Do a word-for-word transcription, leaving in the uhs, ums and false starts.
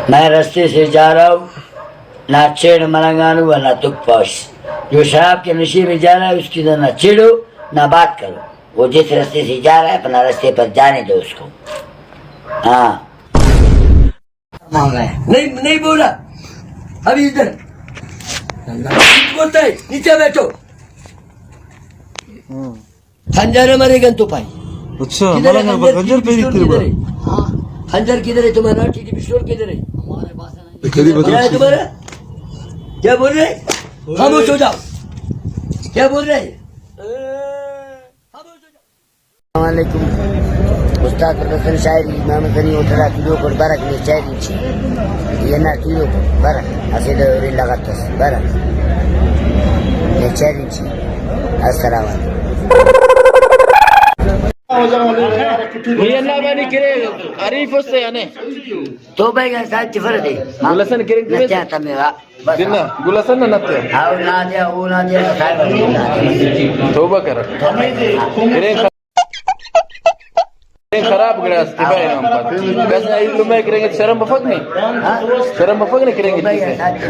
میں رستے سے جا رہا ہوں، نہ چڑ ملنگانو و نہ تک پاش۔ جو شراب کے نشے میں جا رہا ہے، اس کی نہ چڑ ہو، نہ بات کرو۔ وہ جس رستے سے جا رہا ہے، اپنا رستے پر جانے دو اس کو۔ ہاں۔ نہیں، نہیں بولا۔ ابھی ادھر۔ بولتا ہے، نیچے بیٹھو۔ خنجر ہمارے گن تو پائی۔ اچھا، کدھر ہے ملنگ خنجر؟ خنجر پہ پستول کدھر ہے؟ ہاں۔ خنجر کدھر ہے تمہارا؟ ٹی ٹی پستول کدھر ہے؟ کیا ہے تمہارا؟ کیا بول رہے؟ خاموش ہو جاؤ۔ کیا بول رہے؟ خاموش ہو جاؤ۔ السلام علیکم۔ استاد پرفیسر شاعری، محمد غنی ہوٹل آ تولوک اور برک نے شاعری چی۔ یہ نہ تولوک برک، اسے دے اور لغت اس برک۔ نے شاعری چی۔ السلام علیکم۔ یہ اللہ بانی کرے، عریف اس سے یعنی۔ تو بھائی کا ساتھ چفر دے۔ گلسن کرے نہ چاہتا میرا۔ بس۔ دن نہ، گلسن نہ نتے۔ آؤ نہ دے، او نہ دے، صاحب نہ دے۔ توبہ کر۔ توبہ کر۔ کرے خراب گڑاس تباہ نام پات۔ بس نہ علم میں کریں گے، شرم بفک نہیں۔ ہاں؟ شرم بفک نہیں کریں گے۔